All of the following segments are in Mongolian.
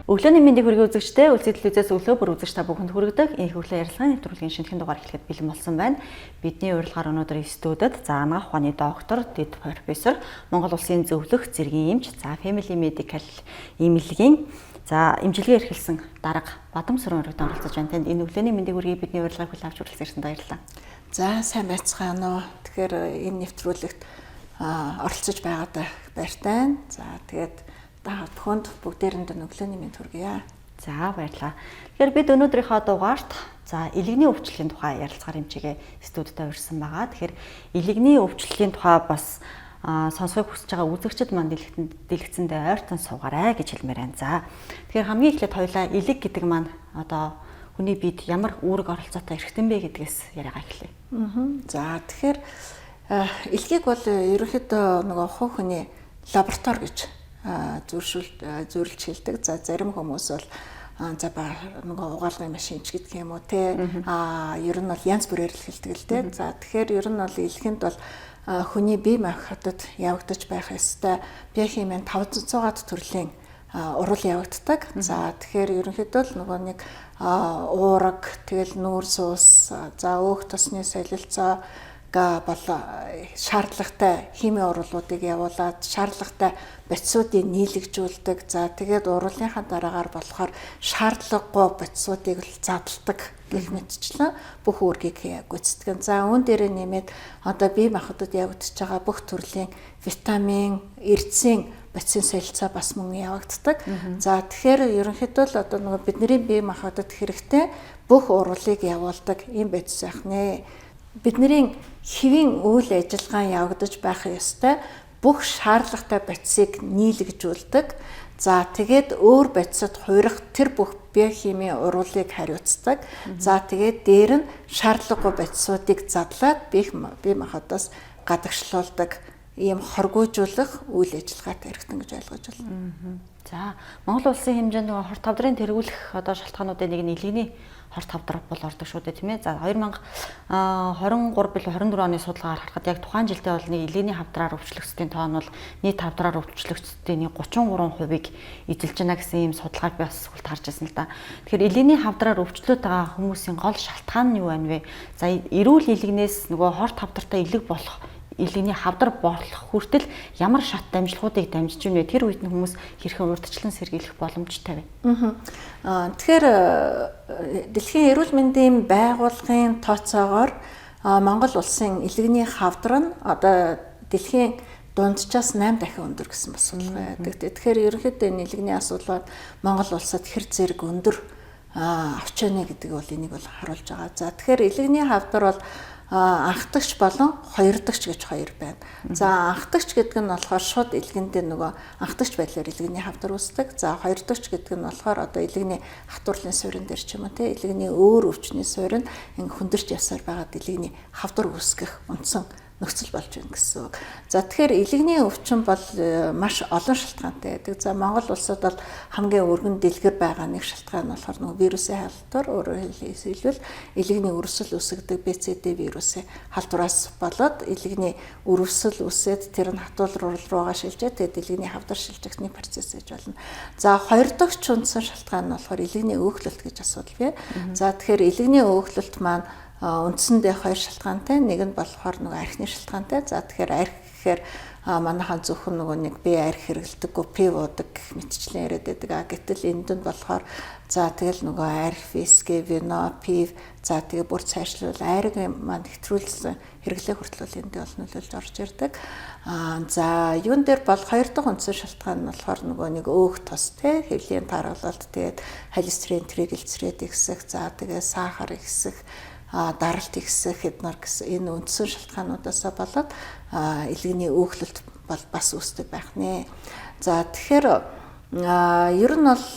Өглөөний мэндийг хүргэе үзэгчдээ, Үлзий телевизээс өглөө бүр үзэгч та бүхэнд хүргэдэг энэ өглөө ярилцлагын нэвтрүүлгийн шинэхэн дугаар эхлэхэд бэлэн болсон байна. Бидний урилгаар өнөөдөр студид за анагаах ухааны доктор, дэд профессор, Монгол Улсын зөвлөх зэргийн эмч, за Family Medical эмнэлгийн за эмчилгээ эрхэлсэн дарга Бадамсүрэн өргөдөн оролцож байна. Танд энэ өглөөний мэндийг хүргэе, бидний урилгыг хүлээн авч хүрэлцэн ирсэнд баярлалаа. За сайн байцгаана уу. Тэгэхээр энэ нэвтрүүлэгт оролцож байгаадаа баяртай. За тэгээд та бүхэнд бүгдээрэнд нь өглөөний мэнд хүргье. За баярлалаа. Тэгэхээр бид өнөөдрийнхөө дугаарт за илэгний өвчлөлийн тухай ярилцахаар эмчигээ студидод урьсан байгаа. Тэгэхээр илэгний өвчлөлийн тухай бас сонсохыг хүсэж байгаа үзэгчид маань дэлгэцэндээ ойртон суугаарай гэж хэлмээр байна. За тэгэхээр хамгийн эхлээд хоёлаа илэг гэдэг маань одоо хүний биед ямар үүрэг оролцоотой эрхтэн бэ гэдгээс яриагаа эхлэе. За тэгэхээр илгийг бол ерөнхийдөө нөгөө хувь хүний лаборатори гэж зөвшөөрөл зөвөрлж хэлдэг. За зарим хүмүүс бол за нөгөө угаалгын машин ч гэдэг юм уу те. Ер нь бол янз бүрээр л хэлдэг л те. За тэгэхээр ер нь бол илгэнд бол хүний бие махбодод явагдаж байх ёстой биохимийн 500-аад төрлийн урал явагддаг. За тэгэхээр ерөнхийдөө л нөгөө нэг уураг, тэгэл нүүрс ус, за өөх тосны солилцоо га бол шаардлагатай химийн уруулуудыг явуулаад шаардлагатай бодисуудыг нийлэгжүүлдэг. За тэгээд уруулынхаа дараагаар болохоор шаардлагагүй бодисуудыг л задалдаг гэх мэтчлэн бүх үүргийг гүйцэтгэн. За үүн дээрээ нэмээд одоо бие махбодод явагдаж байгаа бүх төрлийн витамин, эрдсийн бодисын солилцоо бас мөн явагддаг. За тэгэхээр ерөнхийдөө л одоо нөгөө бидний бие махбодод хэрэгтэй бүх уруулыг явуулдаг ийм бодис байх нэ. Бидний хэвийн үйл ажиллагаа явагдаж байх ёстой бүх шаардлагатай бодисыг нийлэгжүүлдэг. За тэгээд өөр бодисод хувирах тэр бүх биохимийн уруулыг хариуцдаг. За тэгээд дээр нь шаардлагагүй бодисуудыг задлаад бие махбодоос гадагшлуулдаг ийм хоргуужуулах үйл ажиллагаатай эрхтэн гэж ойлгож байна. За Монгол улсын хэмжээнд нөгөө хорт хавдрын тэргүүлэх одоо шалтгаануудын нэг нь илгэний хорт хавдар бол ордог шүү дээ, тийм ээ. За 2023 билүү 24 оны судалгаагаар харахад яг тухайн жилдээ бол нэг илгээний хавдраар өвчлөгчдийн тоо нь бол нийт хавдраар өвчлөгчдийн нэг 33%-ийг эзэлж байна гэсэн ийм судалгааг би бас сүлд харж байсан л да. Тэгэхээр илгээний хавдраар өвчлөөд байгаа хүмүүсийн гол шалтгаан нь юу байна вэ? За эрүүл илгэнээс нөгөө хорт хавдартай илэг болох илгэний хавдар болох хүртэл ямар шат дамжлагуудыг дамжиж байна вэ? Тэр үед нь хүмүүс хэрхэн урьдчилан сэргийлэх боломжтой вэ? Тэгэхээр Дэлхийн эрүүл мэндийн байгууллагын тооцоогоор Монгол улсын илгэний хавдар нь одоо дэлхийн дунджаас 8 дахин өндөр гэсэн бас судалгаа байдаг. Тэгэхээр ерөнхийдөө энэ илгэний асуудал Монгол улсад хэр зэрэг өндөр авч байна гэдэг бол энийг бол харуулж байгаа. За тэгэхээр илгэний хавдар бол анхдагч болон хоёрдагч гэж хоёр байна. За анхдагч гэдэг нь болохоор шууд илгэндээ нөгөө анхдагч байдлаар илгэний хавдар үүсдэг. За хоёрдагч гэдэг нь болохоор одоо илгэний хатуурлын суурин дээр ч юм уу те илгэний өөр өвчний суурин ингээ хүндэрч явсаар байгаад илгэний хавдар үүсгэх үндсэн нөхцөл болж байна гэсэн үг. За тэгэхээр илгэний өвчин бол маш олон шалтгаантай байдаг. За Монгол улсад бол хамгийн өргөн дэлгэр байгаа нэг шалтгаан нь болохоор нөгөө вирусын халдвар, өөрөөр хэлбэл илгэний өрсөл үүсгэдэг BCD вирусын халдвараас болоод илгэний өрөвсөл үүсээд тэр нь хатуул руугаа шилжээд тэгээд илгэний хавдар шилжихний процесс гэж болно. За хоёр дахь үндсэн шалтгаан нь болохоор илгэний өөхлөлт гэж асуудал бий. За тэгэхээр илгэний өөхлөлт маань үндсэндээ хоёр шалтгаантай. Нэг нь болохоор нөгөө архины шалтгаантай. За тэгэхээр арх гэхээр манайхан зөвхөн нөгөө нэг би арх хэрэглэдэггүй, пив уудаг гэх мэтчлэн яриад байдаг. А гэтэл энд нь болохоор за тэгэл нөгөө арх, виски, вино, пив, за тэгээ бүр цаашлуул айраг маань хэтрүүлсэн хэрэглээ хүртэл бол энд бол нөлөөлж орж ирдэг. За юун дээр бол хоёр дахь үндсэн шалтгаан нь болохоор нөгөө нэг өөх тос те хэвлийн тааргалалт, тэгээд холестерин, триглицерид ихсэх, за тэгээ сахар ихсэх, даралт ихсэх эднэр гэсэн энэ үндсэн шалтгаануудаасаа болоод илгэний өөхлөлт бол бас үүсдэг байх нэ. За тэгэхээр ер нь бол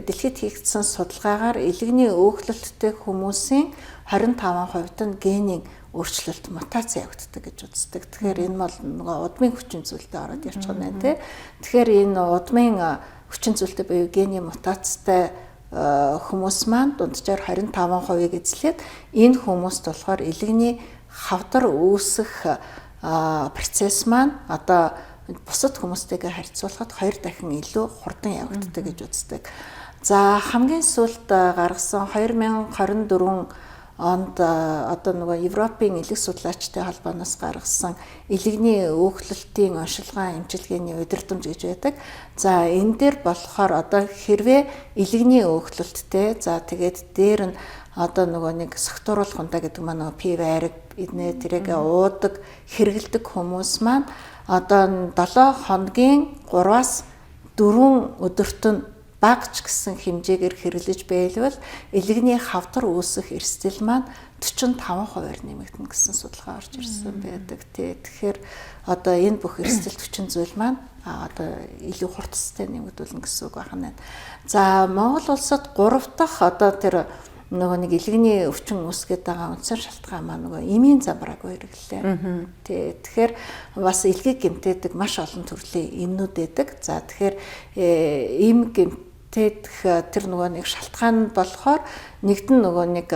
дэлхийд хийгдсэн судалгаагаар илгэний өөхлөлттэй хүмүүсийн 25% нь генийн өөрчлөлт мутац явагддаг гэж үздэг. Тэгэхээр энэ бол нөгөө удмын хүчин зүйлтэй ороод явчих нь байна тий. Тэгэхээр энэ удмын хүчин зүйлтэй буюу генийн мутацтай хүмүүс маань дунджаар 25%-ийг эзлээд энэ хүмүүст болохоор илгэний хавдар үүсэх процесс маань одоо бусад хүмүүстэйгээ харьцуулахад 2 дахин илүү хурдан явагддаг гэж үздэг. За хамгийн сүүлд гаргасан 2024 онд одоо нөгөө Европын элэг судлаачтай холбооноос гаргасан элэгний өөхлөлтийн оншилгаан эмчилгээний удирдамж гэж байдаг. За энэ дээр болохоор одоо хэрвээ элэгний өөхлөлттэй, за тэгээд дээр нь одоо нөгөө нэг согтууруулах ундаа гэдэг маань нөгөө пив айраг эднэ тэрийг уудаг, хэрэглэдэг хүмүүс маань одоо 7 хоногийн 3-аас 4 өдөрт нь бага ч гэсэн хэмжээгээр хэрэглэж байлвал элэгний хавдар үүсэх эрсдэл маань 45%-аар нэмэгдэнэ гэсэн судалгаа орж ирсэн байдаг. Тэгэхээр одоо энэ бүх эрсдэл хүчин зүйл маань одоо илүү хурцтай нэмэгдүүлнэ гэсэн үг байна. За Монгол улсад 3 дахь одоо тэр нөгөө нэг элэгний өвчин үүсгээд байгаа үндсэн шалтгаан маань нөгөө эмийн замбраагүй хэрэглээ. Тий. Тэгэхээр бас элгийг гэмтээдэг маш олон төрлийн эмнүүд байдаг. За тэгэхээр эм гэмтээдэх тэр нөгөө нэг шалтгаан болохоор нэгд нь нөгөө нэг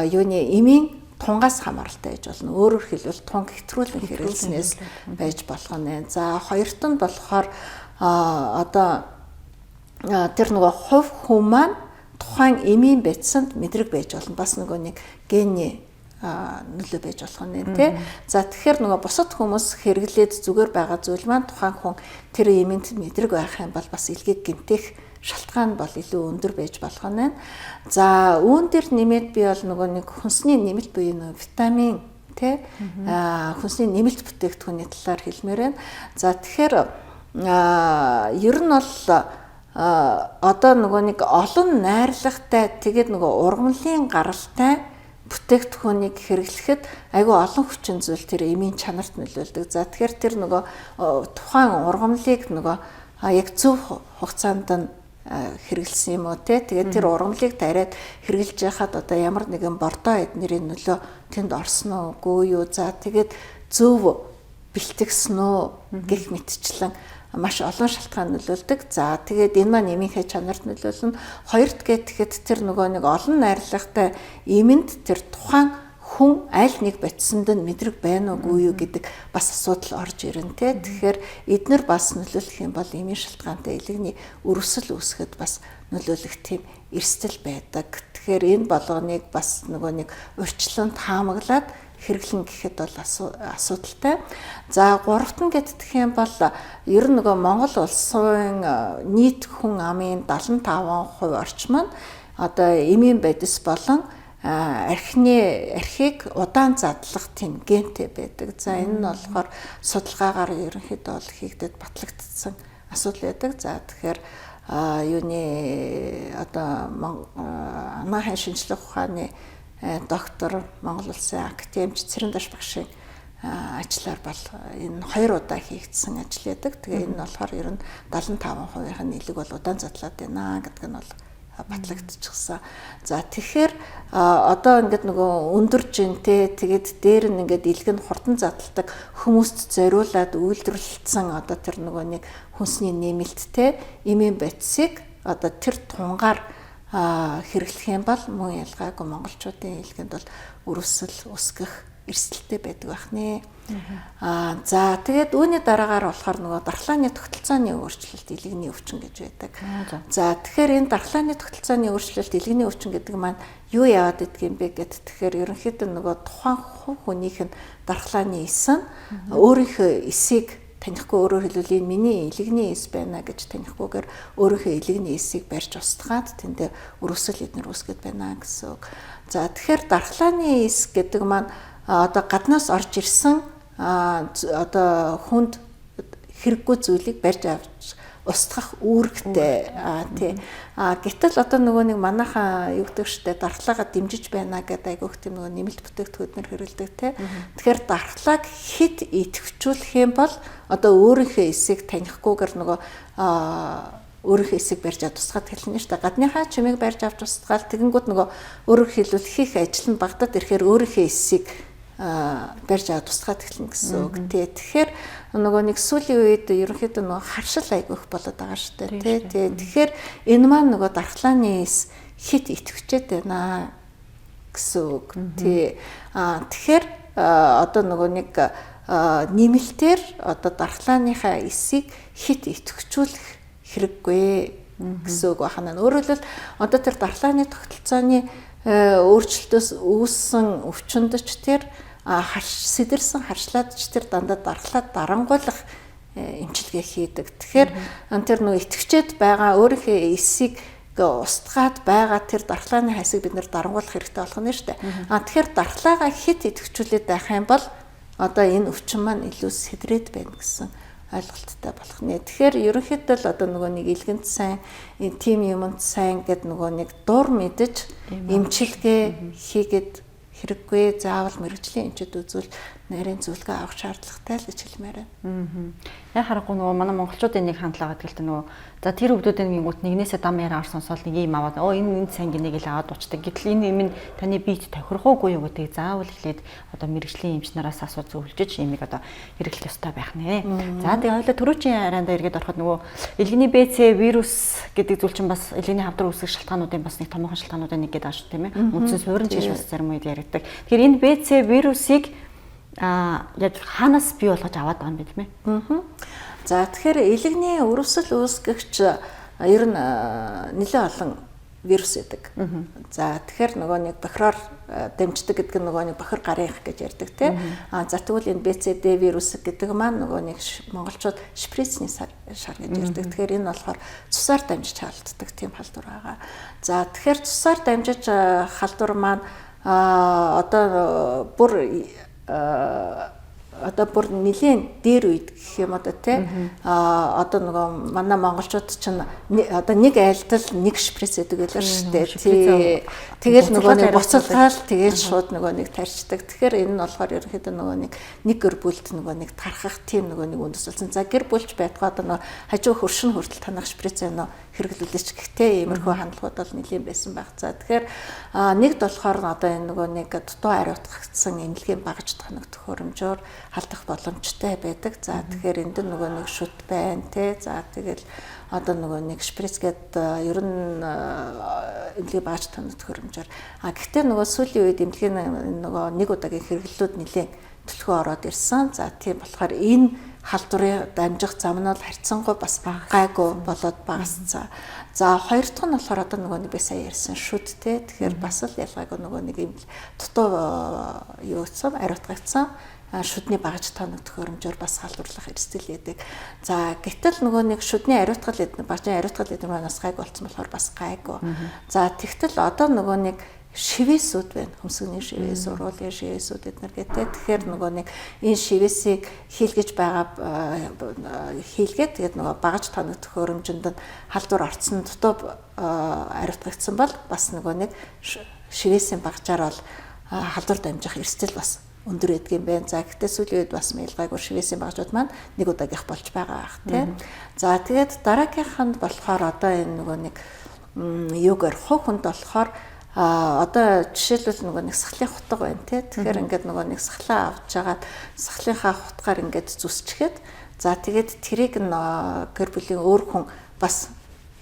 юуны эмийн тунгаас хамааралтай байж болно. Өөрөөр хэлбэл тунг хэтрүүлэн хэрэглэснээс байж болох нэ. За хоёрт нь болохоор одоо тэр нөгөө хувь хүн маань тухайн эмийн бодисонд мэдрэг байж болно. Бас нөгөө нэг гений нөлөө байж болох нь тий. За тэгэхээр нөгөө бусад хүмүүс хэрэглээд зүгээр байгаа зүйл маань тухайн хүн тэр эмэнд мэдрэг байх юм бол бас элгийг гэмтэх шалтгаан бол илүү өндөр байж болох нь. За үүн дээр нэмээд би бол нөгөө нэг хүнсний нэмэлт буюу нөгөө витамин тий хүнсний нэмэлт бүтээгдэхүүний талаар хэлмээр байна. За тэгэхээр ер нь бол одоо нөгөө нэг олон найрлагатай тэгээд нөгөө ургамлын гаралтай бүтээгдэхүүнийг хэрэглэхэд айгүй олон хүчин зүйл тэр эмийн чанарт нөлөөлдөг. За тэгэхээр тэр нөгөө тухайн ургамлыг нөгөө яг зөв хугацаанд нь хэрэглэсэн юм уу те. Тэгээд тэр ургамлыг тариад хэрэглэж байхад одоо ямар нэгэн бордоо эднэрийн нөлөө тэнд орсон уу, үгүй юу. За тэгээд зөв бэлтгэсэн үү гэх мэтчлэн маш олон шалтгаан нөлөөлдөг. За тэгээд энэ маань эмийнхээ чанарт нөлөөлнө. Хоёрт гэхэд тэр нөгөө нэг олон найрлагатай эмэнд тэр тухайн хүн аль нэг бодисонд нь мэдрэг байна уугүй юу гэдэг бас асуудал орж ирнэ те. Тэгэхээр эднэр бас нөлөөлөх юм бол эмийн шалтгаантай элэгний өрөвсөл үүсгэхэд бас нөлөөлөх тийм эрсдэл байдаг. Тэгэхээр энэ болгоныг бас нөгөө нэг урьдчилан таамаглаад хэрэглэн гэхэд бол асуудалтай. За гуравт нь гэддэх юм бол ер нь нөгөө Монгол улсын нийт хүн амын 75% орчим нь одоо эмийн бодис болон архины архийг удаан задлах тийм гентэй байдаг. За энэ нь болохоор судалгаагаар ерөнхийдөө бол хийгдэд батлагдсан асуудал байдаг. За тэгэхээр юуны одоо Анаахын шинжлэх ухааны доктор, Монгол улсын академич Цэрэндаш багшийн ажиллаар бол энэ 2 удаа хийгдсэн ажил байдаг. Тэгээ энэ нь болохоор ер нь 75%-ийн нийлэг бол удаан задлаад байна гэдэг нь бол батлагдчихсан. За тэгэхээр одоо ингээд нөгөө өндөр жинтэй тэгээд дээр нь ингээд элэг нь хурдан задалдаг хүмүүст зориулаад үйлдвэрлэлсэн одоо тэр нөгөө нэг хүнсний нэмэлттэй эмийн бодисыг одоо тэр тунгаар хэрэглэх юм бол мөн ялгаагүй монголчуудын элгэнд бол өрөвсөл өсгөх эрсдэлтэй байдаг байх нэ. За тэгээд үүний дараагаар болохоор нөгөө дархлааны тогтолцооны өөрчлөлт элэгний өвчин гэж байдаг. За тэгэхээр энэ дархлааны тогтолцооны өөрчлөлт элэгний өвчин гэдэг маань юу яваад идэх юм бэ гэд тэгэхээр ерөнхийдөө нөгөө тухайн хувь хүнийх нь дархлааны эс нь өөрийнхөө эсийг танихгүй, өөрөөр хэлбэл энэ миний элэгний эс байна гэж танихгүйгээр өөрийнхөө элэгний эсийг барьж устгаад тэндээ өрөвсөл эднэр үүсгэд байна гэсэн үг. За тэгэхээр дархлааны эс гэдэг маань одоо гаднаас орж ирсэн одоо хүнд хэрэггүй зүйлийг барьж авч устгах үүрэгтэй тий. Гэтэл одоо нөгөө нэг манайхаа юу гэдэг штэ дархлаагаа дэмжиж байна гэдэг айгүйх тийм нөгөө нэмэлт бүтээгдэхүүнээр хэрэглэдэг тий. Тэгэхээр дархлааг хит идэвхжүүлэх юм бол одоо өөрийнхөө эсийг танихгүйгээр нөгөө өөрийнхөө эсийг барьж авч тусгаад хэлнэ шүү дээ. Гадныхаа чимээг барьж авч устгаал тэгэнгүүт нөгөө өөрөөр хэлбэл хийх ажил нь багадад ирэхээр өөрийнхөө эсийг барьж аваад тусгаад эхэлнэ гэсэн үг тий. Тэгэхээр нөгөө нэг сүүлийн үед ерөнхийдөө нөгөө харшил айгүйх болоод байгаа шүү дээ тий. Тий. Тэгэхээр энэ маань нөгөө дархлааны эс хит идэвхжээд байна гэсэн үг тий. Тэгэхээр одоо нөгөө нэг нэмэлтээр одоо дархлааныхаа эсийг хит идэвхжүүлэх хэрэггүй гэсэн үг байна. Өөрөөр хэлбэл одоо тэр дархлааны тогтолцооны өөрчлөлтөөс үүссэн өвчнөд ч тэр сэтэрсэн харшлаад ч тэр дандаа дархлаа дарангуйлах эмчилгээ хийдэг. Тэгэхээр тэр нөгөө итгэвчээд байгаа өөрийнхөө эсийг устгаад байгаа тэр дархлааны хайсыг бид нэр дарангуйлах хэрэгтэй болох нь шүү дээ. А тэгэхээр дархлаагаа хит идэвхжүүлээд байх юм бол одоо энэ өвчин маань илүү сэдрээд байна гэсэн ойлголттой болох нэ. Тэгэхээр ерөнхийдөө л одоо нөгөө нэг илгэнд сайн, тим юмд сайн гэд нөгөө нэг дур мэдэж эмчилгээ хийгээд хэрэггүй, заавал мэргэжлийн эмчид үзвэл нарийн зөвлөгөө авах шаардлагатай л гэж хэлмээр байна. Яг харахгүй нөгөө манай монголчуудын нэг хандлага гэдэг л та нөгөө за тэр өвдөд нэгнгүүт нэгнээсээ дам яриа ар сонсоол нэг юм аваад оо энэ энэ сайн гинэ гэл аваад уучдаг. Гэтэл энэ юм нь таны биед тохирох уугүй юу гэдгийг заавал эхлээд одоо мэргэжлийн эмч нараас асуу зөвлөжж имийг одоо хэрэглэх ёстой байх нэ. За тэгээ хоёлаа түрүүчийн яриандаа эргээд ороход нөгөө илгэний БЦ вирус гэдэг зүйл чинь бас илгэний хавдар үүсгэх шалтгаануудын бас нэг томоохон шалтгаануудын нэг гэдэг ааш тийм ээ. Үндсэн суурин чиж бас зарим үед яригддаг. Тэгэхээр энэ БЦ вирусыг яг хаанаас бий болгож аваад байгаа юм бэ тийм ээ? За тэгэхээр илэгний өрөвсөл үүсгэгч ер нь нэлээд олон вирус байдаг. За тэгэхээр нөгөө нэг бохироор дамждаг гэдэг нь нөгөө нэг бохир гарынх гэж ярьдаг тий. А за тэгвэл энэ BCD вирус гэдэг маань нөгөө нэг монголчууд шприцний шар гэж ярьдаг. Тэгэхээр энэ болохоор цусаар дамжиж халддаг тийм халдвар байгаа. За тэгэхээр цусаар дамжиж халдвар маань одоо бүр одоо бүр нэлийн дээр үед гэх юм одоо тий а одоо нөгөө манай монголчууд чинь одоо нэг айлдал нэг шприц гэдэг байлаа шүү дээ тий. Тэгэл нөгөө нэг буцалгаал тэгэл шууд нөгөө нэг тарчдаг. Тэгэхээр энэ нь болохоор ерөнхийдөө нөгөө нэг гэр бүлд нөгөө нэг тархах тийм нөгөө нэг үндэс болсон. За гэр бүлч байтугай одоо нөгөө хажуу хөршин хүртэл танах шприц байна уу хэрэглүүлээч гэхдээ иймэрхүү хандлагууд бол нэлийн байсан байх. За тэгэхээр нэгд болохоор одоо энэ нөгөө нэг дутуу ариутгагдсан эмнэлгийн багаж тоног төхөөрөмжөөр халдах боломжтой байдаг. За тэгэхээр энд нөгөө нэг шүт байна те. За тэгэл одоо нөгөө нэг шприц гээд ер нь эмнэлгийн багаж тоног төхөөрөмжөөр. А гэхдээ нөгөө сүүлийн үед эмнэлгийн нөгөө нэг удаагийн хэрэглэлүүд нэлийн түлхүү ороод ирсэн. За тийм болохоор энэ халдварын дамжих зам нь бол харьцангуй бас гайгүй болоод багассан. За хоёр дахь нь болохоор одоо нөгөө нэг би сая ярьсан шүд те. Тэгэхээр бас л ялгаагүй нөгөө нэг юм дутуу юу гэсэн ариутгагдсан шүдний багаж тоног төхөөрөмжөөр бас халдварлах эрсдэл яадаг. За гэтэл нөгөө нэг шүдний ариутгал эднэр багжийн ариутгал эднэр маань бас гайг болцсон болохоор бас гайгүй. За тэгтэл одоо нөгөө нэг шивээсүүд байна. Хөмсгний шивээс, уруулын шивээсүүд эднэр гэдэг. Тэгэхээр нөгөө нэг энэ шивээсийг хийлгэж байгаа хийлгээд тэгээд нөгөө багаж тоног төхөөрөмжөнд нь халдвар орцсон дутуу ариутгагдсан бол бас нөгөө нэг шивээсийн багажаар бол халдвар дамжих эрсдэл бас өндөр байдаг юм байна. За гэхдээ сүүлийн үед бас ялгаагүй шивээсийн багажууд маань нэг удаагийнх болж байгаа ах тий. За тэгээд дараагийнх нь болохоор одоо энэ нөгөө нэг юугаар хувь хүнд болохоор одоо жишээлбэл нөгөө нэг сахлын хутга байна тий. Тэгэхээр ингээд нөгөө нэг сахлаа авч жагаад сахлынхаа хутгаар ингээд зүсчихэд за тэгээд тэрийг нь гэр бүлийн өөр хүн бас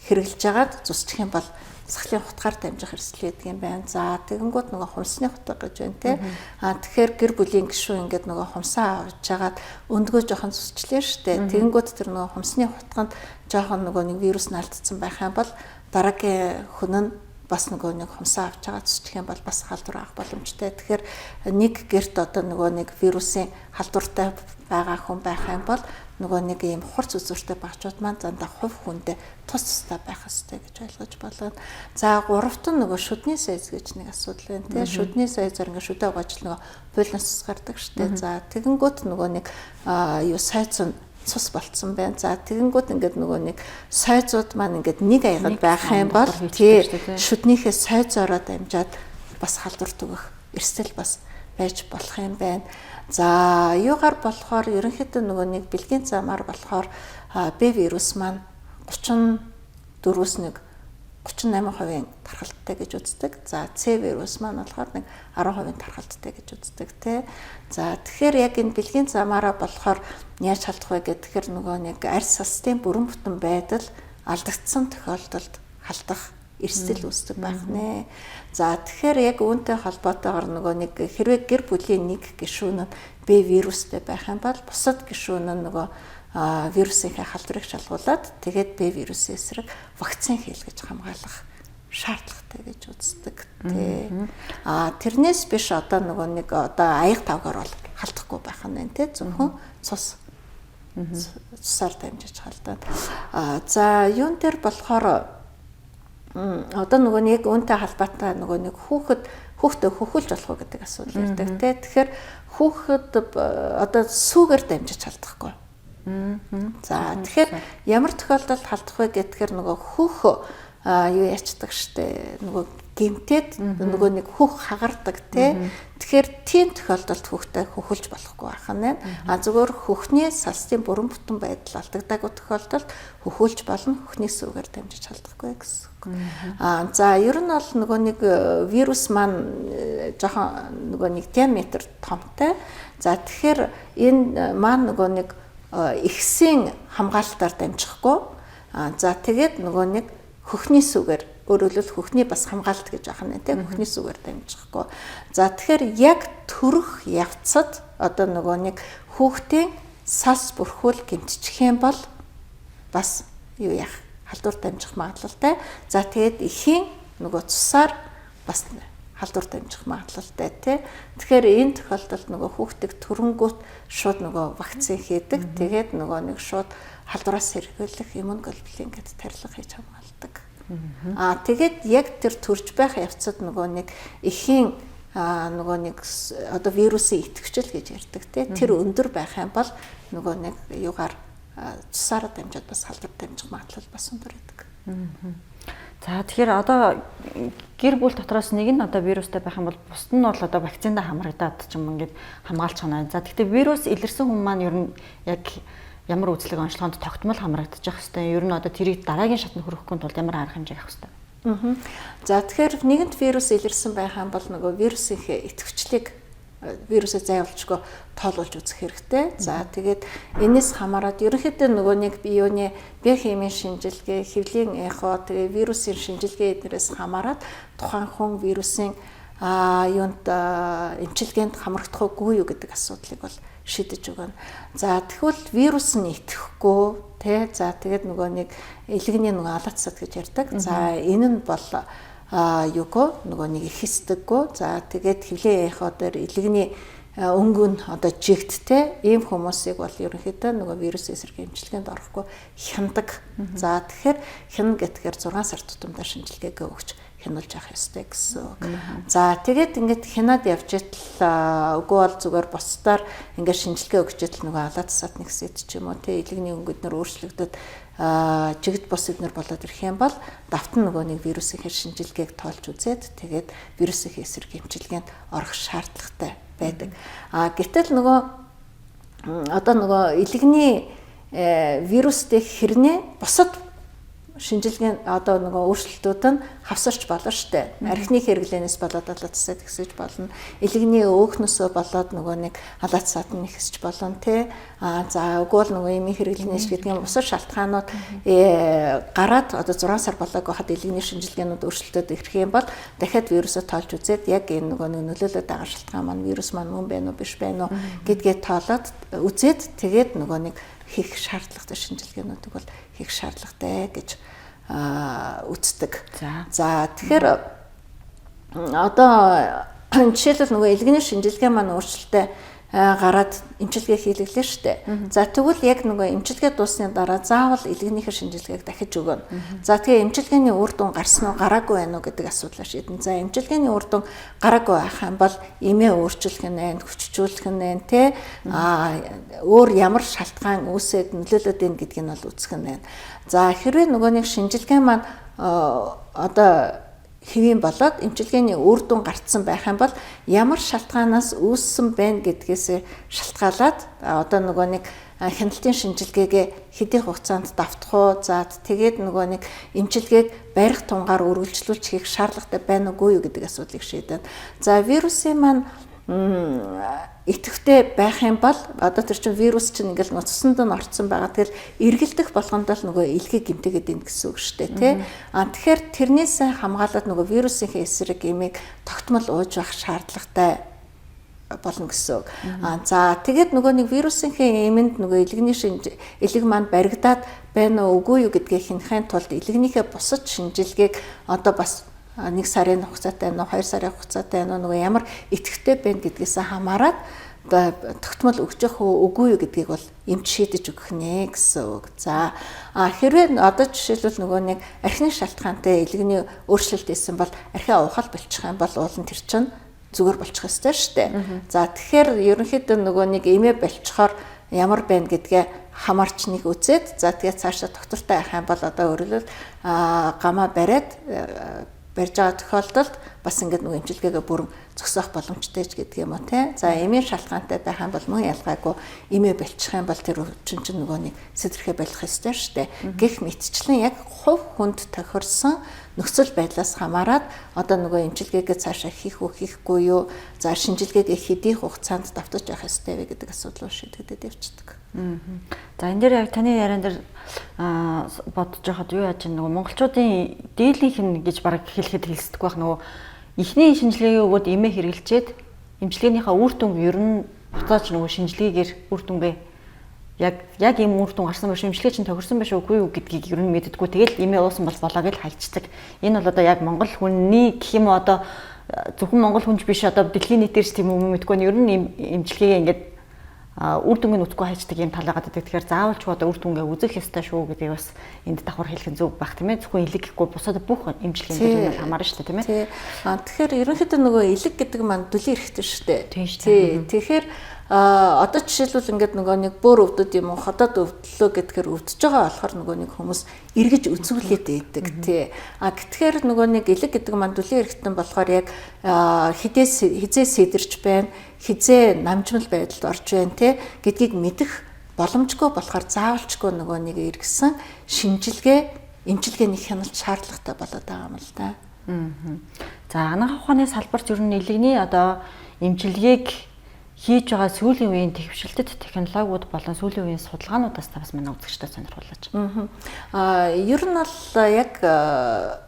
хэрэглэж жагаад зүсчих юм бол сахлын хутгаар дамжих эрсдэл байдаг юм байна. За тэгэнгүүт нөгөө хумсны хутга гэж байна тий. А тэгэхээр гэр бүлийн гишүүн ингээд нөгөө хумсаа авч жагаад өндгөө жоохон зүсчлээ штэ. Тэгэнгүүт тэр нөгөө хумсны хутганд жоохон нөгөө нэг вирус наалтцсан байх юм бол дараагийн хүн нь бас нөгөө нэг хумсаа авч байгаа зүсчих юм бол бас халдвар авах боломжтой. Тэгэхээр нэг гэрт одоо нөгөө нэг вирусын халдвартай байгаа хүн байх юм бол нөгөө нэг ийм хурц үзүүртэй багчууд маань дандаа хувь хүндээ тус тустай байх ёстой гэж ойлгож болно. За гуравт нь нөгөө шүдний сайз гэж нэг асуудал байна тий. Шүдний сайзаар ингээ шүдэ угааж нөгөө хуулиас гардаг штэ. За тэгэнгүүт нөгөө нэг юу сайз нь цус болцсон байна. За тэгэнгүүт ингээд нөгөө нэг сойзууд маань ингээд нэг аягад байх юм бол тий шүднийхээ сойзоороо дамжаад бас халдвар төгөх эрсдэл бас байж болох юм байна. За юугаар болохоор ерөнхийдөө нөгөө нэг бэлгийн замаар болохоор Б вирус маань 34-өөс нэг 38% тархалттай гэж үздэг. За С вирус маань болохоор нэг 10% тархалттай гэж үздэг тий. За тэгэхээр яг энэ бэлгийн замаараа болохоор яаж халдах вэ гэхээр нөгөө нэг арьс састын бүрэн бүтэн байдал алдагдсан тохиолдолд халдах Эрсдэл үүсдэг байх нэ. За тэгэхээр яг үүнтэй холбоотойгоор нөгөө нэг хэрвээ гэр бүлийн нэг гишүүн нь Б вирустэй байх юм бол бусад гишүүн нь нөгөө вирусынхаа халдварыг шалгуулад тэгээд Б вирусын эсрэг вакцин хийлгэж хамгаалах шаардлагатай гэж үздэг тий. Тэрнээс биш одоо нөгөө нэг одоо аяга тавгаар бол халдахгүй байх нь байна тий. Зөвхөн цусаар дамжиж халдаад. За юун дээр болохоор одоо нөгөө нэг үүнтэй холбоотой нөгөө нэг хүүхдээ хөхүүлж болох уу гэдэг асуудал ярьдаг тий. Тэгэхээр хүүхэд одоо сүүгээр дамжиж халдахгүй. За тэгэхээр ямар тохиолдолд халдах вэ гэхээр нөгөө хөөх юу ячдаг штэ нөгөө гимтээд нөгөө нэг хөх хагардаг тий. Тэгэхээр тийм тохиолдолд хүүхдээ хөхөлж болохгүй байх нь. А зөвхөн хөхний салстын бүрэн бүтэн байдал алдагдаагүй тохиолдолд хөхөлж болно, хөхний сүүгээр дамжиж халдахгүй гэсэн үг. А за ер нь бол нөгөө нэг вирус маань жоохон нөгөө нэг диаметр томтой. За тэгэхээр энэ маань нөгөө нэг ихсийн хамгаалалтаар дамжихгүй. А за тэгээд нөгөө нэг хөхний сүгээр, өөрөөр хэлбэл хөхний бас хамгаалалт гэж байна тийм, хөхний сүгээр дамжихгүй. За тэгэхээр яг төрөх явцад одоо нөгөө нэг хүүхдийн салс бүрхүүл гэмтчих юм бол бас юу яах халдвар дамжих магадлалтай. За тэгээд эхийн нөгөө цусаар бас халдвар дамжих магадлалтай тий. Тэгэхээр энэ тохиолдолд нөгөө хүүхдийг төрөнгүүт шууд нөгөө вакцин хийдэг. Тэгээд нөгөө нэг шууд халдвараас сэргийлэх иммуноглобулин гэдэг тарилга хийж хамгаалдаг. Тэгээд яг тэр төрж байх явцад нөгөө нэг эхийн нөгөө нэг одоо вирусын идэвхжил гэж ярьдаг тий. Тэр өндөр байх юм бол нөгөө нэг югаар цусаараа дамжаад бас халдвар дамжих магадлал бас өндөр байдаг. За тэгэхээр одоо гэр бүл дотроос нэг нь одоо вирустай байх юм бол бусд нь бол одоо вакциндаа хамрагдаад ч юм ингээд хамгаалж байна. За тэгэхээр вирус илэрсэн хүн маань ер нь яг ямар үзлэг онцлогоонд тогтмол хамрагдчих хэвээр. Ер нь одоо тэрийг дараагийн шатнд хүрэхгүй тулд ямар арга хэмжээг авах хэвээр. За тэгэхээр нэгэнт вирус илэрсэн байх юм бол нөгөө вирусынхээ идэвхжлийг вирусээ зайвалжгүй тоолуулж үзэх хэрэгтэй. За тэгээд энэс хамаарат ерөнхийдөө нөгөө нэг биеүний биохимийн шинжилгээ, хэвлийн эхо, тэгээ вирусын шинжилгээ эднэрээс хамаарат тухайн хүн вирусын юунд эмчилгээнд хамрагдах уугүй юу гэдэг асуудлыг бол шийдэж өгнө. За тэгвэл вирус нь итгэхгүй тий. За тэгээд нөгөө нэг элэгний нөгөө алаацсад гэж ярьдаг. За энэ нь бол юугүй нөгөө нэг их хэсдэггүй. За тэгээд хэвлээ эхо дээр элэгний өнгө нь одоо жигдтэй ийм хүмүүсийг бол ерөнхийдөө нөгөө вирус эсрэг эмчилгээнд орохгүй хяндаг. За тэгэхээр хяна гэхээр 6 сар тутамдаа шинжилгээгээ өгч хянуулж явах ёстой гэсэн үг. За тэгээд ингээд хянаад явж итл үгүй бол зүгээр бусдаар ингээд шинжилгээ өгч итл нөгөө алаацсад нэгсэд ч юм уу тий элэгний өнгөд нөр өөрчлөгдөд жигд бус эднэр болоод ирэх юм бол давтан нөгөө нэг вирусын хэр шинжилгээг тоолж үзээд тэгээд вирусын эсрэг эмчилгээнд орох шаардлагатай байдаг. Гэтэл нөгөө одоо нөгөө элэгний вирустэй хэрнээ бусад шинжилгээ одоо нөгөө өөрчлөлтүүд нь хавсарч болно штэ. Архины хэрэглээнээс болоод алаацсад ихсэж болно. Элэгний өөхнөөсөө болоод нөгөө нэг алаацсад нь ихсэж болно тий. За үгүй бол нөгөө эмийн хэрэглэнээс гэдэг юм бусад шалтгаанууд гараад одоо 6 сар болоогүй хад элэгний шинжилгээнүүд өөрчлөлтөд ирэх юм бол дахиад вирусээ тоолж үзээд яг энэ нөгөө нэг нөлөөлөд байгаа шалтгаан маань вирус маань мөн байна уу биш байна уу гэдгээ тоолоод үзээд тэгээд нөгөө нэг хийх шаардлагатай шинжилгээнүүдийг бол хийх шаардлагатай гэж үздэг. За тэгэхээр одоо жишээлбэл нөгөө элэгний шинжилгээ маань өөрчлөлттэй гараад эмчилгээ хийлгэлээ штэ. За тэгвэл яг нөгөө эмчилгээ дууссаны дараа заавал элэгнийхээ шинжилгээг дахиж өгнө. За тэгээ эмчилгээний үр дүн гарсан уу гараагүй байна уу гэдэг асуудлаа шийдэн. За эмчилгээний үр дүн гараагүй байх юм бол эмээ өөрчлөх нь байна, хүчжүүлэх нь байна те. Өөр ямар шалтгаан үүсээд нөлөөлөд байна гэдгийг нь бол үзэх нь байна. За хэрвээ нөгөө нэг шинжилгээ маань одоо хэвийн болоод эмчилгээний үр дүн гарцсан байх юм бол ямар шалтгаанаас үүссэн бэ гэдгээс шалтгаалаад одоо нөгөө нэг хяналтын шинжилгээгээ хэдийн хугацаанд давтах уу, за тэгээд нөгөө нэг эмчилгээг барих тунгаар үргэлжлүүлж хийх шаардлагатай байна уугүй юу гэдэг асуудлыг шийдэн. За вирусын маань Идэвхтэй байх юм бол одоо тэр чинь вирус чинь ингээл нөгөө цуснд нь орцсон байгаа. Тэгэл эргэлдэх болгондоо л нөгөө элгийг гэмтээгээд ийн гэсэн үг шүү дээ, тий. А тэгэхээр тэрнээсээ хамгаалаад нөгөө вирусынхээ эсрэг эмийг тогтмол ууж байх шаардлагатай болно гэсэн үг. А за тэгээд нөгөө нэг вирусынхээ эмэнд нөгөө элэгний шинж элэг маань баригдаад байна уу үгүй юу гэдгийг хянахын тулд элэгнийхээ бусад шинжилгээг одоо бас 1 сарын хугацаатай нөө 2 сарын хугацаатай нөө нөгөө ямар идэвхтэй байна гэдгээс хамаарат одоо тогтмол өгч явах уу үгүй юу гэдгийг бол эмч шийдэж өгөх нэ гэсэн үг. За хэрвээ одоо жишээлбэл нөгөө нэг архины шалтгаантай элэгний өөрчлөлт хийсэн бол архиа уухал болчих юм бол уул нь тэр чинь зүгээр болчих ёстой шүү дээ. За тэгэхээр ерөнхийдөө нөгөө нэг эмээ болчихоор ямар байна гэдгээ хамаарч нэг үзээд, за тэгээд цаашаа доктортой явах юм бол одоо өөрөлдөл гамаа бариад барьж байгаа тохиолдолд бас ингээд нөгөө эмчилгээгээ бүрэн зогсоох боломжтой ч гэдэг юм уу те. За эмийн шалтгаантай байх юм бол мөн ялгаагүй эмээ болчих юм бол тэр өвчин чинь нөгөө нэг сэтэрхээ болох ёстой шүү дээ. Гэх мэтчлэн яг хувь хүнд тохирсон нөхцөл байдлаас хамаарат одоо нөгөө эмчилгээгээ цаашаа хийх үү хийхгүй юу, за шинжилгээгээ хэдий хугацаанд давтаж явах ёстой вэ гэдэг асуудал шийдэгдээд явчихдаг. За энэ дээр яг таны яриан дээр бодож байхад юу яаж нөгөө монголчуудын дийлэнх нь гэж бараг хэлэхэд хэлсдэг байх, нөгөө эхний шинжилгээгээ өгөөд эмээ хэрэглэчээд эмчилгээнийхээ үр дүнг ер нь буцааж нөгөө шинжилгээгээр үр дүнгээ яг ийм үр дүн гарсан байх шүү, эмчилгээ чинь тохирсон байх шүү үгүй юу гэдгийг ер нь мэддэггүй. Тэгэл эмээ уусан бол болоо гэж хайчдаг. Энэ бол одоо яг монгол хүний гэх юм уу, одоо зөвхөн монгол хүнч биш, одоо дэлхийн нийтээр ч тийм юм мэдгүй. Ер нь эмчилгээгээ ингээд үр дүнгийн нүцгүй хайчдаг юм талаагаад байдаг. Тэгэхээр заавалч одоо үр дүнгээ үзэх ёстой шүү гэдгийг бас энд давхар хэлэх нь зөв байх тийм ээ. Зөвхөн элэг гэхгүй бусад бүх эмчилгээнд дээр нь хамаарна шүү дээ тийм ээ. Тэгэхээр ерөнхийдөө нөгөө элэг гэдэг маань дүлийн эрхтэн шүү дээ. Тий. Тэгэхээр одоо жишээлбэл ингээд нөгөө нэг бөөр өвдөд юм уу ходоод өвдлөө гэдгээр өвдөж байгаа болохоор нөгөө нэг хүмүүс эргэж үзүүлээд байдаг тий. А гэтгэхээр нөгөө нэг элэг гэдэг маань дүлийн эрхтэн болохоор яг хідээс хизээ сэдэрч байна, хизээ намжмал байдалд орж байна тий гэдгийг мэдэх боломжгүй болохоор заавалчгүй нөгөө нэг эргэсэн шинжилгээ эмчилгээний хяналт шаардлагатай болоод байгаа юм л да. За анагаах ухааны салбарт ер нь элэгний одоо эмчилгээг хийж байгаа сүүлийн үеийн тэгвшилтэт технологиуд болон сүүлийн үеийн судалгаануудаас та бас манай үзэгчдэд сонирхуулаач. Ер нь бол яг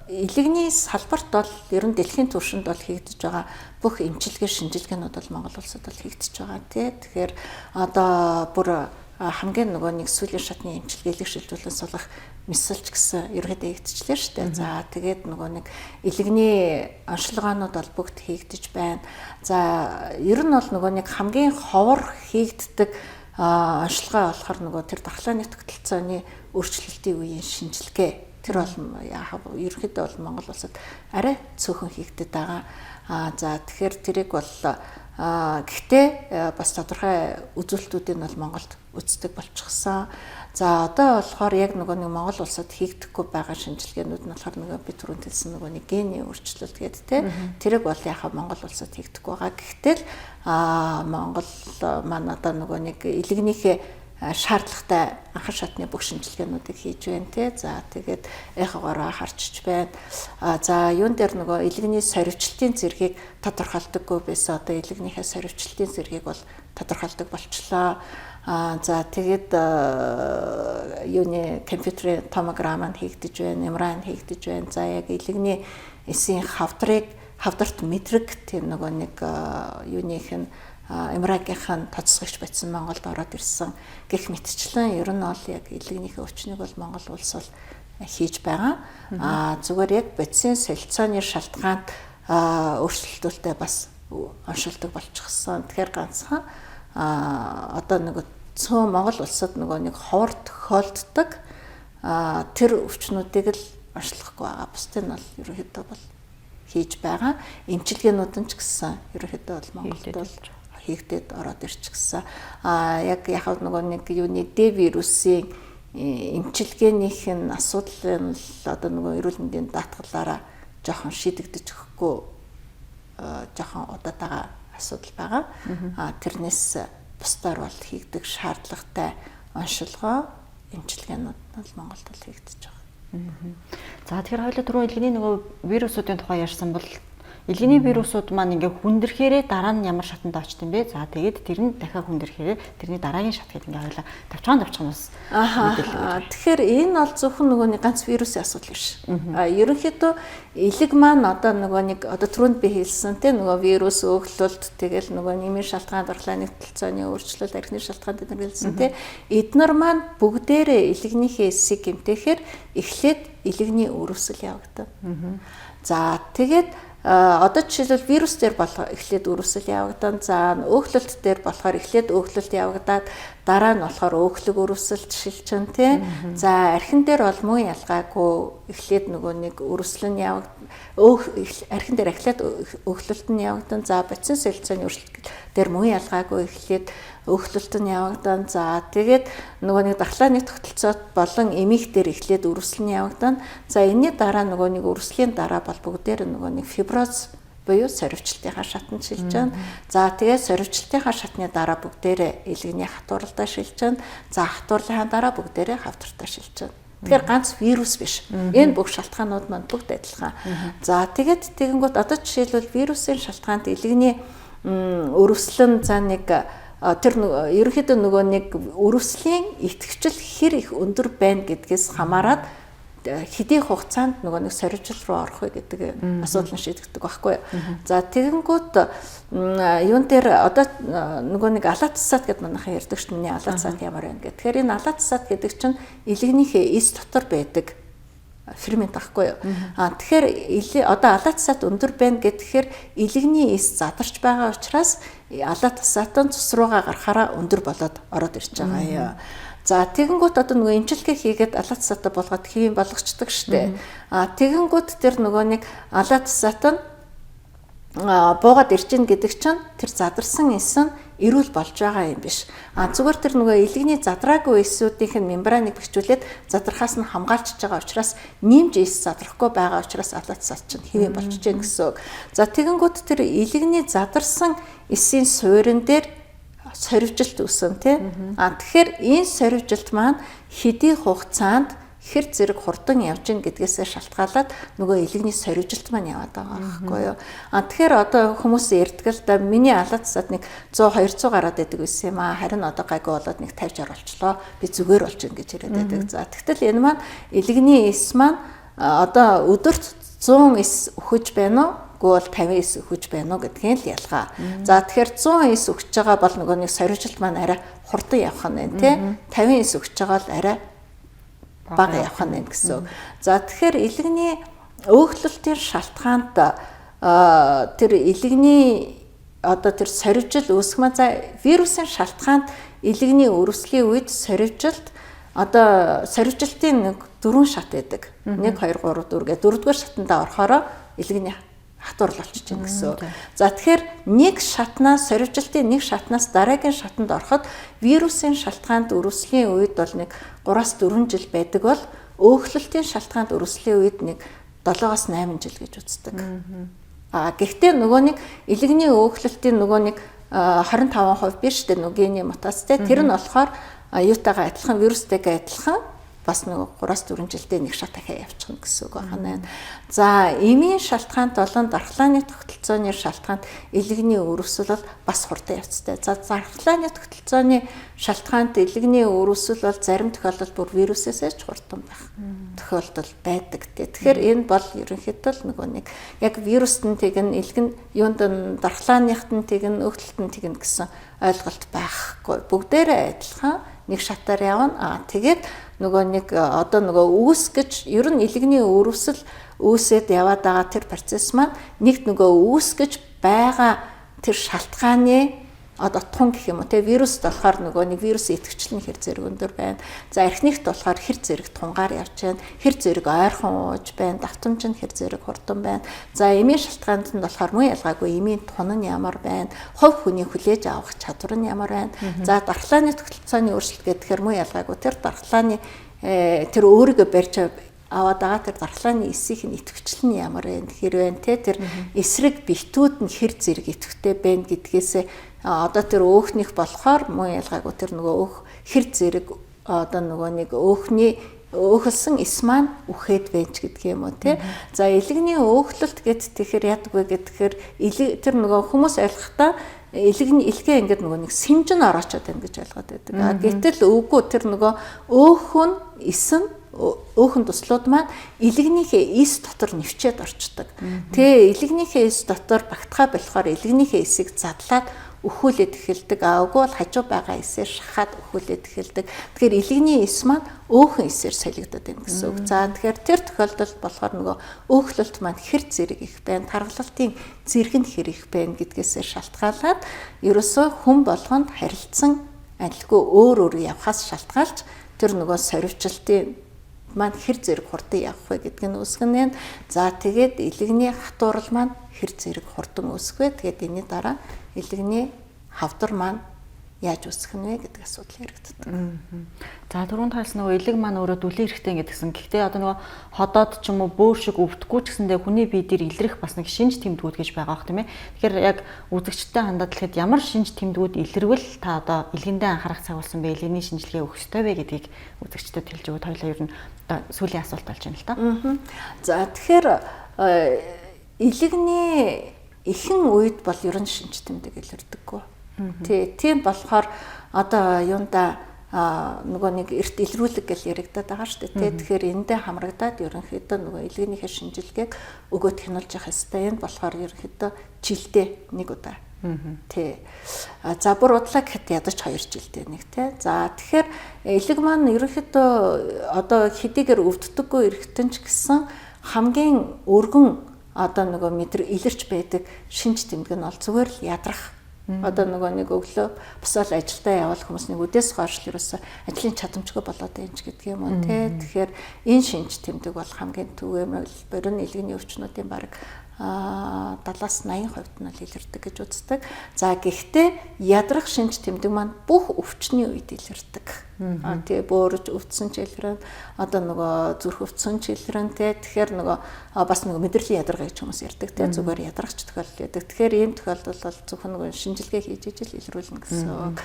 элэгний салбарт бол ер нь дэлхийн түвшинд бол хийгдэж байгаа бүх эмчилгээ шинжилгээнүүд бол Монгол улсад бол хийгдэж байгаа тий. Тэгэхээр одоо бүр хамгийн нөгөө нэг сүүлийн шатны эмчилгээ элэг шилжүүлэн суулгах мэсэлч гэсэн ерөөдөө хийгдчихлээ шүү дээ. За тэгээд нөгөө нэг элэгний онцлогоонууд бол бүгд хийгдэж байна. За ер нь бол нөгөө нэг хамгийн ховор хийгддэг онцлогоо болохоор нөгөө тэр дархлааны тогтолцооны өөрчлөлтийн үеийн шинжилгээ. Тэр бол ерөнхийдөө бол Монгол улсад арай цөөхөн хийгдэд байгаа. За тэгэхээр тэрийг бол гэхдээ бас тодорхой үзүүлэлтүүдийг нь бол Монголд үздэг болчихсон. За одоо болохоор яг нөгөө нэг Монгол улсад хийгдэхгүй байгаа шинжилгээнүүд нь болохоор нөгөө би түрүүнд хэлсэн нөгөө нэг гений өөрчлөлт гэдэг те. Тэрийг бол яхаа Монгол улсад хийгдэхгүй байгаа. Гэхдээ л Монгол маань одоо нөгөө нэг элэгнийхээ шаардлагатай анхан шатны бүх шинжилгээнүүдийг хийж байна те. За тэгээд эхогоороо харчиж байна. За юун дээр нөгөө элэгний сорвичлтын зэргийг тодорхойлдоггүй байсан. Одоо элэгнийхээ сорвичлтын зэргийг бол тодорхойлдог болчлоо. За тэгээд юуны компьютерийн томограмм нь хийгдэж байна, MRI нь хийгдэж байна. За яг элэгний эсийн хавдрыг хавдарт мэдрэг тийм нөгөө нэг юуных нь MRI-гийнх нь тоцсогч батсан Монголд ороод ирсэн гэх мэтчлэн ер нь бол яг элэгнийхээ өвчнийг бол Монгол улс бол хийж байгаа. Зүгээр яг бодисын солилцооны шалтгаанд өөрчлөлтүүдтэй бас оншилдог болчихсон. Тэгэхээр ганцхан одоо нөгөө цөөн Монгол улсад нөгөө нэг ховор тохиолддог тэр өвчнүүдийг л онцлохгүй байгаа. Бусдыг нь бол ерөнхийдөө бол хийж байгаа. Эмчилгээнүүд нь ч гэсэн ерөнхийдөө бол Монголд бол хийгдээд ороод ирчихсэн. Яг яг нөгөө нэг юуны Д вирусын эмчилгээнийх нь асуудал нь л одоо нөгөө эрүүл мэндийн даатгалаараа жоохон шийдэгдэж өгөхгүй жоохон удаад байгаа асуудал байгаа. Тэрнээс бусдаар бол хийгдэх шаардлагатай оншилгоо эмчилгээнүүд нь бол Монголд бол хийгдэж байгаа. За тэгэхээр хоёулаа түрүү элэгний нөгөө вирусуудын тухай ярьсан бол Илгэний вирусууд маань ингээ хүндрэхээрээ дараа нь ямар шатанд очт юм бэ? За тэгээд тэр нь дахиад хүндрэхээрээ тэрний дараагийн шат гэдэг ингээ хоёлаа тавчгаан бас мэдээлэл. Тэгэхээр энэ бол зөвхөн нөгөө нэг ганц вирусын асуудал биш. Ерөнхийдөө элэг маань одоо нөгөө нэг одоо түрүүнд би хэлсэн те нөгөө вирус өөхлөлт тэгэл нөгөө нэмийн шалтгаан, дархлааны төлцөөний өөрчлөлт, архины шалтгаан бид нар хэлсэн те. Эднэр маань бүгдээрээ элэгнийхээ эсийг гэмтээхээр эхлээд элэгний өрөвсөл явагдана. За тэгээд одоо жишээлбэл вирус дээр болох эхлээд өрөвсөл явагдан. За өөхлөлт дээр болохоор эхлээд өөхлөлт явагдаад дараа нь болохоор өөхлөг өрөвсөлт шилжин тий. За архин дээр бол мөн ялгаагүй эхлээд нөгөө нэг өрөвсөл нь явагд өөх архин дээр эхлээд өөхлөлт нь явагдан. За бодисын солилцооны өөрчлөлт дээр мөн ялгаагүй эхлээд өөхлөлт нь явагдан. За тэгээд нөгөө нэг дархлааны тогтолцоот болон эмийг дээр эхлээд өрөвсөл нь явагдан. За энэний дараа нөгөө нэг өрөвслийн дараа бол бүгдээр нөгөө нэг фиброз буюу сорвичлалтынхаа шатанд шилжиж байна. За тэгээд сорвичлалтынхаа шатны дараа бүгдээрээ элэгний хатууралдаа шилжиж байна. За хатуурлынхаа дараа бүгдээрээ хавтартаа шилжиж байна. Тэгэхээр ганц вирус биш. Энэ бүх шалтгаанууд маань бүгд адилхан. За тэгээд тэгэнгүүт одоо жишээлбэл вирусын шалтгаанд элэгний өрөвсөл нь за нэг тэр ерөнхийдөө нөгөө нэг өрөвслийн идэвхжил хэр их өндөр байна гэдгээс хамаарат хэдий хугацаанд нөгөө нэг сорвижил руу орох вэ гэдэг асуудал нь шийдэгдэг байхгүй юу. За тэгэнгүүт юун дээр одоо нөгөө нэг алатсат гэдээ манайхан ярьдаг шүү дээ. Миний алатсат ямар байна гэх. Тэгэхээр энэ алатсат гэдэг чинь элэгнийхээ эс дотор байдаг фермент байхгүй юу. Тэгэхээр одоо алатсат өндөр байна гэхээр элэгний эс задарч байгаа учраас алатсат нь цус руугаа гарахаараа өндөр болоод ороод ирж байгаа юм. За тэгэнгүүт одоо нөгөө эмчилгээ хийгээд алатсатаа болгоод хэвийн болгочдөг штэ. Тэгэнгүүт тэр нөгөө нэг алатсат нь буугаад ирж гин гэдэг чинь тэр задарсан эс нь эрүүл болж байгаа юм биш. Зүгээр тэр нөгөө элэгний задраагүй эсүүдийнх нь мембраныг бэхжүүлээд задрахаас нь хамгаалчж байгаа учраас нэмж эс задрахгүй байгаа учраас алатсат чинь хэвийн болчихж гин гэсэн үг. За тэгэнгүүт тэр элэгний задарсан эсийн суурин дээр сорвижилт үүсэн тий. Тэгэхээр энэ сорвижилт маань хэдий хугацаанд хэр зэрэг хурдан явж гин гэдгээсээ шалтгаалаад нөгөө элэгний сорвижилт маань яваад байгаа байхгүй юу. Тэгэхээр одоо хүмүүс ярьдаг л да миний алаацсад нэг 100 200 гараад байдаг байсан юм аа. Харин одоо гайгүй болоод нэг 50 60 болчлоо. Би зүгээр болж гин гэж яриад байдаг. За тэгтэл энэ маань элэгний эс маань одоо өдөрт 100 эс өгөж байна уу? Гүү бол 59 өгөж байна уу гэдгийн л ялгаа. За тэгэхээр 109 өгч байгаа бол нөгөө нэг сорвижилт маань арай хурдан явах нь байна тий. 59 өгч байгаа бол арай бага явах нь байна гэсэн. За тэгэхээр элэгний өөхлөлтийн шалтгаанд тэр элэгний одоо тэр сорвижил үүсэх маань за вирусын шалтгаанд элэгний өрөвслийн үед сорвижилт одоо сорвижилтын нэг дөрвөн шат байдаг. 1 2 3 4 гэх дөрөвдүгээр шатандаа орохороо элэгний хатуурл болчихж байна гэсэн. За тэгэхээр нэг шатнаас сорвижилтын нэг шатнаас дараагийн шатанд ороход вирусын шалтгаанд өрөвслийн үед бол нэг 3-4 жил байдаг бол өөхлөлтийн шалтгаанд өрөвслийн үед нэг 7-8 жил гэж үздэг. Гэхдээ нөгөө нэг элэгний өөхлөлтийн нөгөө нэг 25% биш үү нөгөө гений мутац те тэр нь болохоор юутайгаа адилхан вирустэйгээ адилхан бас нэг 3-4 жилдээ нэг шат дахиад явчихна гэсэн үг байна. За эмийн шалтгаанд болон дархлааны тогтолцооны шалтгаанд элэгний өрөвсөл бол бас хурдан явцтай. За дархлааны тогтолцооны шалтгаанд элэгний өрөвсөл бол зарим тохиолдолд бүр вирусээс ч хурдан байх тохиолдол байдаг. Тэгэхээр энэ бол ерөнхийдөө л нөгөө нэг яг вируст нь тэгнэ, элгэн юунд нь дархлааныхт нь тэгнэ, өөхлөлт нь тэгнэ гэсэн ойлголт байхгүй. Бүгдээрээ адилхан нэг шатаар явна. Тэгээд нөгөө нэг одоо нөгөө үүсгэж ер нь элэгний өрөвсөл үүсээд яваад байгаа тэр процесс маань нэгт нөгөө үүсгэж байгаа тэр шалтгааны одоо тун гэх юм уу те вируст болохоор нөгөө нэг вирус идэвхжил нь хэр зэрэг өндөр байна. За архинийхт болохоор хэр зэрэг тунгаар явж байна. Хэр зэрэг ойрхон ууж байна. Давтамж нь хэр зэрэг хурдан байна. За эмийн шалтгаанд нь болохоор мөн ялгаагүй эмийн тун нь ямар байна. Хувь хүний хүлээж авах чадвар нь ямар байна. За дархлааны тогтолцооны өөрчлөлт гэхээр мөн ялгаагүй тэр дархлааны тэр өөрийгөө барьж аваад байгаа тэр дархлааны эсийнх нь идэвхжил нь ямар байна хэр байна те тэр эсрэг битүүд нь хэр зэрэг идэвхтэй байна гэдгээсээ одоо тэр өөхнийх болохоор мөн ялгаагүй тэр нөгөө өөх хэр зэрэг одоо нөгөө нэг өөхний өөхөлсөн эс маань үхээд байна ч гэдэг юм уу тий. За элэгний өөхлөлт гэд тэгэхээр яадаг вэ гэхээр тэр нөгөө хүмүүс ойлгохдоо элэг нь элгээ ингээд нөгөө нэг сэмжин ороочод байна гэж ойлгоод байдаг. А гэтэл үгүй, тэр нөгөө өөхөн эс нь өөхөн туслууд маань элэгнийхээ эс дотор нэвчээд орчдөг. Тэгээ элэгнийхээ эс дотор багтгаа болохоор элэгнийхээ эсийг задлаад өхүүлээд эхэлдэг. А үгүй бол хажуу байгаа эсээр шахаад өхүүлээд эхэлдэг. Тэгэхээр элэгний эс маань өөхөн эсээр солигдоод байна гэсэн үг. За тэгэхээр тэр тохиолдолд болохоор нөгөө өөхлөлт маань хэр зэрэг их байна, таргалалтын зэрэг нь хэр их байна гэдгээсээ шалтгаалаад ерөөсөө хүн болгонд харилцан адилгүй өөр өөр явхаас шалтгаалж тэр нөгөө сорвичлтын маань хэр зэрэг хурдан явах вэ гэдг нь үүсгэн нэ. За тэгээд элэгний хатуурал маань хэр зэрэг хурдан үүсэх вэ? Тэгээд энэний дараа элэгний хавдар маань яаж үүсэх нь вэ гэдэг асуудал яригддаг. За түрүүнд тайлсан нөгөө элэг маань өөрөө дүлийн хэрэгтэй гэдгсэн. Гэхдээ одоо нөгөө ходоод ч юм уу бөөр шиг өвдөхгүй ч гэсэндээ хүний бие дээр илрэх бас нэг шинж тэмдгүүд гэж байгаа бох тийм ээ. Тэгэхээр яг үзэгчтэй хандаад хэлэхэд ямар шинж тэмдгүүд илэрвэл та одоо элгэндээ анхаарах цаг болсон бэ? Элэгний шинжилгээ өгөх ёстой вэ гэдгийг үзэгчдэд хэлж өгөөд хоёлаа ер нь одоо сүүлийн асуулт болж байна л та. За тэгэхээр элэгний ихэнх үед бол ер нь шинж тэмдэг илэрдэггүй. Тий, тийм болохоор одоо юунда нөгөө нэг эрт илрүүлэг гэж яригадаад байгаа шүү дээ. Тэгэхээр эндээ хамрагдаад ерөнхийдөө нөгөө элгийнийхээ шинжилгээг өгөөд хянуулж явах ёстой. Энэ болохоор ерөнхийдөө жилдээ нэг удаа. Тий. За бүр удлаа гэхэд ядаж 2 жилдээ нэг тий. За тэгэхээр элэг маань ерөнхийдөө одоо хэдийгээр өвддөггүй эргэтэн ч гэсэн хамгийн өргөн одоо нөгөө мэдэр илэрч байдаг шинж тэмдэг нь бол зүгээр л ядрах. Одоо нөгөө нэг өглөө босоод ажилдаа явал хүмүүс нэг үдээс хойш л ерөөсөө ажлын чадамжгүй болоод байна ч гэдэг юм уу тий. Тэгэхээр энэ шинж тэмдэг бол хамгийн түгээмэл борин элгэний өвчнүүдийн бараг 70-аас 80% нь л илэрдэг гэж үздэг. За гэхдээ ядрах шинж тэмдэг маань бүх өвчний үед илэрдэг. Тэгээ бөөрж өвдсөн ч илрэн, одоо нөгөө зүрх өвдсөн ч илрэн тий. Тэгэхээр нөгөө бас нөгөө мэдрэлийн ядаргаа гэж хүмүүс ярьдаг тий. Зүгээр ядрахч тохиолдол байдаг. Тэгэхээр ийм тохиолдол бол зөвхөн нөгөө шинжилгээ хийж ижил илрүүлнэ гэсэн үг.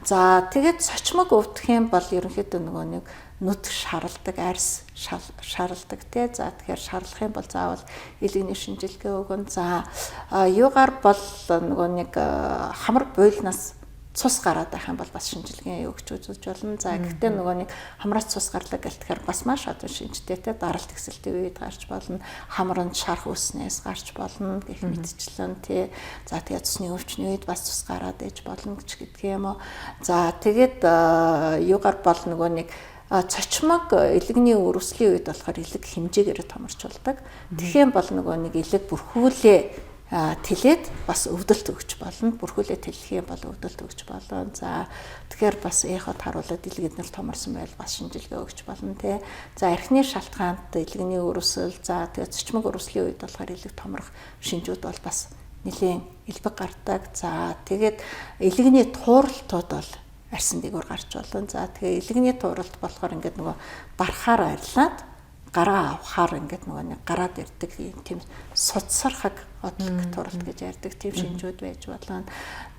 За тэгээд сочмог өвдөх юм бол ерөнхийдөө нөгөө нэг нүд шаралдаг, арьс шаралдаг тий. За тэгэхээр шарлах юм бол заавал элэгний шинжилгээ өгөн. За юугаар бол нөгөө нэг хамар буйлнаас цус гараад байх юм бол бас шинжилгээ өгч үзэж болно. За гэхдээ нөгөө нэг хамраас цус гарлаа гэлтэхээр бас маш одоо шинжтэй те даралт ихсэлтийн үед гарч болно. Хамранд шарх үүснээс гарч болно гэх мэтчлэн тий. За тэгээд цусны өвчний үед бас цус гараад ээж болно гэж гэдэг юм уу. За тэгээд юугаар бол нөгөө нэг цочмог элэгний өрөвслийн үед болохоор элэг хэмжээгээр томорч болдог. Тэгэх юм бол нөгөө нэг элэг бүрхүүлээ тэлээд бас өвдөлт өгч болно. Бүрхүүлээ тэлэх юм бол өвдөлт өгч болно. За тэгэхээр бас эхот харуулад элэг эднэр томорсон байл бас шинжилгээ өгч болно тий. За архины шалтгаант элэгний өрөвсөл, за тэгээд цочмог өрөвслийн үед болохоор элэг томрох шинжүүд бол бас нэлээн элбэг гардаг. За тэгээд элэгний тууралтууд бол арьсан дээгүүр гарч болно. За тэгээ элэгний тууралт болохоор ингээд нөгөө дарахаар арилаад гараа авахаар ингээд нөгөө нэг гараад ирдэг тийм судсархаг одлог тууралт гэж ярьдаг тийм шинжүүд байж болно.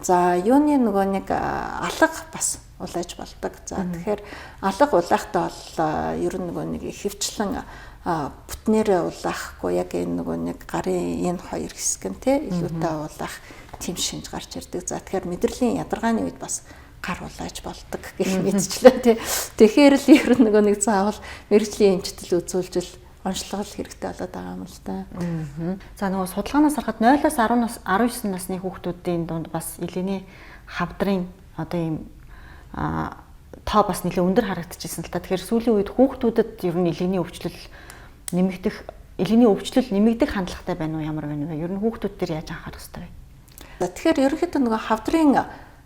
За юуны нөгөө нэг алга бас улааж болдог. За тэгэхээр алга улаахтаа бол ер нь нөгөө нэг ихэвчлэн бүтнээрээ улаахгүй яг энэ нөгөө нэг гарын энэ хоёр хэсэг нь те илүүтэй улаах тийм шинж гарч ирдэг. За тэгэхээр мэдрэлийн ядаргааны үед бас гар улааж болдог гэх мэтчлээ тий. Тэгэхээр л ер нь нөгөө нэг заавал мэргэжлийн эмчтэл үзүүлж л онцлогол хэрэгтэй болоод байгаа юм л да. За нөгөө судалгаанаас харахад 0-аас 19 насны хүүхдүүдийн дунд бас элэгний хавдрын одоо ийм тоо бас нэлээд өндөр харагдчихсан л та. Тэгэхээр сүүлийн үед хүүхдүүдэд ер нь элэгний өвчлөл нэмэгдэх хандлагатай байна уу, ямар байна вэ? Ер нь хүүхдүүд дээр яаж анхаарах ёстой вэ? За тэгэхээр ерөнхийдөө нөгөө хавдрын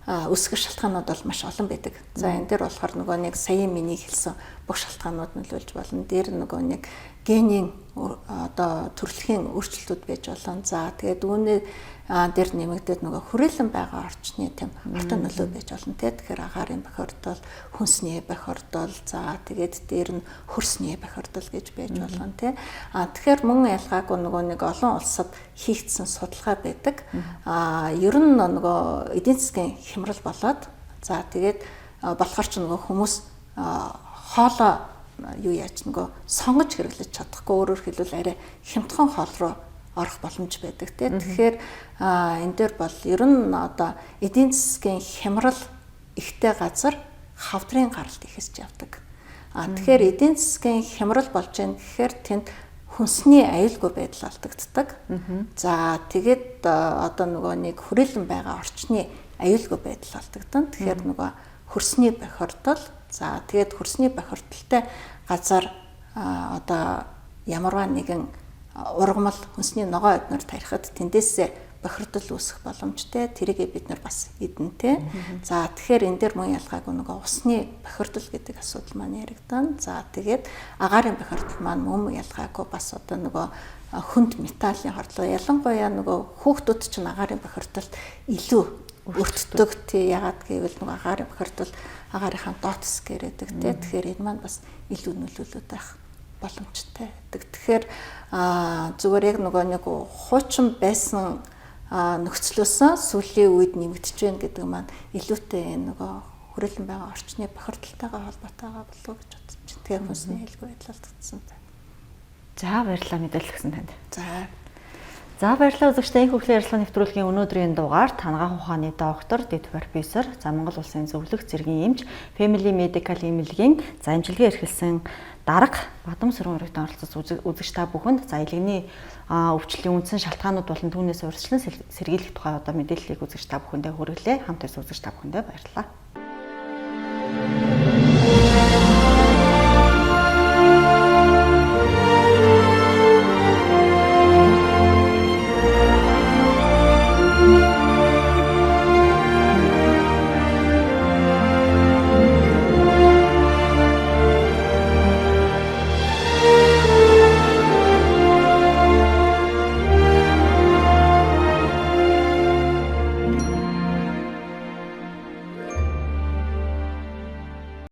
өсгөх шалтгаанууд бол маш олон байдаг. За энэ дээр болохоор нөгөө нэг сая миний хэлсэн бүх шалтгаанууд нөлөөлж болно. Дээр нөгөө нэг генийн одоо төрөлхийн өөрчлөлтүүд байж болно. За тэгээд үүнээ дээр нэмэгдээд нөгөө хүрээлэн байгаа орчны тийм хортой нөлөө байж болно те. Тэгэхээр агаарын бохирдол, хүнсний бохирдол, за тэгээд дээр нь хөрсний бохирдол гэж байж болно те. А тэгэхээр мөн ялгаагүй нөгөө нэг олон улсад хийгдсэн судалгаа байдаг. А ер нь нөгөө эдийн засгийн хямрал болоод за тэгээд болохоор ч нөгөө хүмүүс хоолоо юу яаж нөгөө сонгож хэрэглэж чадахгүй, өөрөөр хэлбэл арай хямдхан хоол руу орох боломж байдаг тий. Тэгэхээр энэ дээр бол ер нь одоо эдийн засгийн хямрал ихтэй газар хавдрын гаралт ихэсч явдаг. Тэгэхээр эдийн засгийн хямрал болж байна гэхээр тэнд хүнсний аюулгүй байдал алдагддаг. За тэгээд одоо нөгөө нэг хүрээлэн байгаа орчны аюулгүй байдал алдагдана. Тэгэхээр нөгөө хөрсний бохирдол, за тэгээд хөрсний бохирдолтой газар одоо ямарваа нэгэн ургамал хүнсний ногоо эднэр тарихад тэндээсээ бохирдол үүсэх боломжтой. Тэрийгээ бид нар бас идэн тэ. За тэгэхээр энэ дээр мөн ялгаагүй нөгөө усны бохирдол гэдэг асуудал маань яригдана. За тэгээд агаарын бохирдол маань мөн ялгаагүй бас одоо нөгөө хүнд металлын хордлого, ялангуяа нөгөө хүүхдүүд чинь агаарын бохирдолд илүү өртдөг тий. Ягаад гэвэл нөгөө агаарын бохирдол агаарынхаа доод хэсгээр байдаг тий. Тэгэхээр энэ маань бас илүү нөлөөлөд байх боломжтой байдаг. Тэгэхээр зүгээр яг нөгөө нэг хуучин байсан нөхцлөөсөн сүүлийн үед нэмэгдэж байна гэдэг маань илүүтэй энэ нөгөө хүрээлэн байгаа орчны бохирдолтойгоо холбоотойгоо болов уу гэж бодож байна. Тэгэхээр хүнсний аюулгүй байдал алдагдсан. За баярлалаа мэдээлэл өгсөн танд. За. За баярлалаа үзэгчдээ, энэ хөвлийн ярилцлага нэвтрүүлгийн өнөөдрийн дугаар тангаах ухааны доктор, дэд профессор, за Монгол Улсын зөвлөх зэргийн эмч, Family Medical эмнэлгийн за эмчилгээ эрхэлсэн дарга Бадам Сөрөн өргөтөн оролцож үзэгч та бүхэнд за илгэний өвчлөлийн үндсэн шалтгаанууд болон түүнээс урьдчилан сэргийлэх тухай одоо мэдээллийг үзэгч та бүхэндээ хүргэлээ. Хамт байсан үзэгч та бүхэндээ баярлалаа.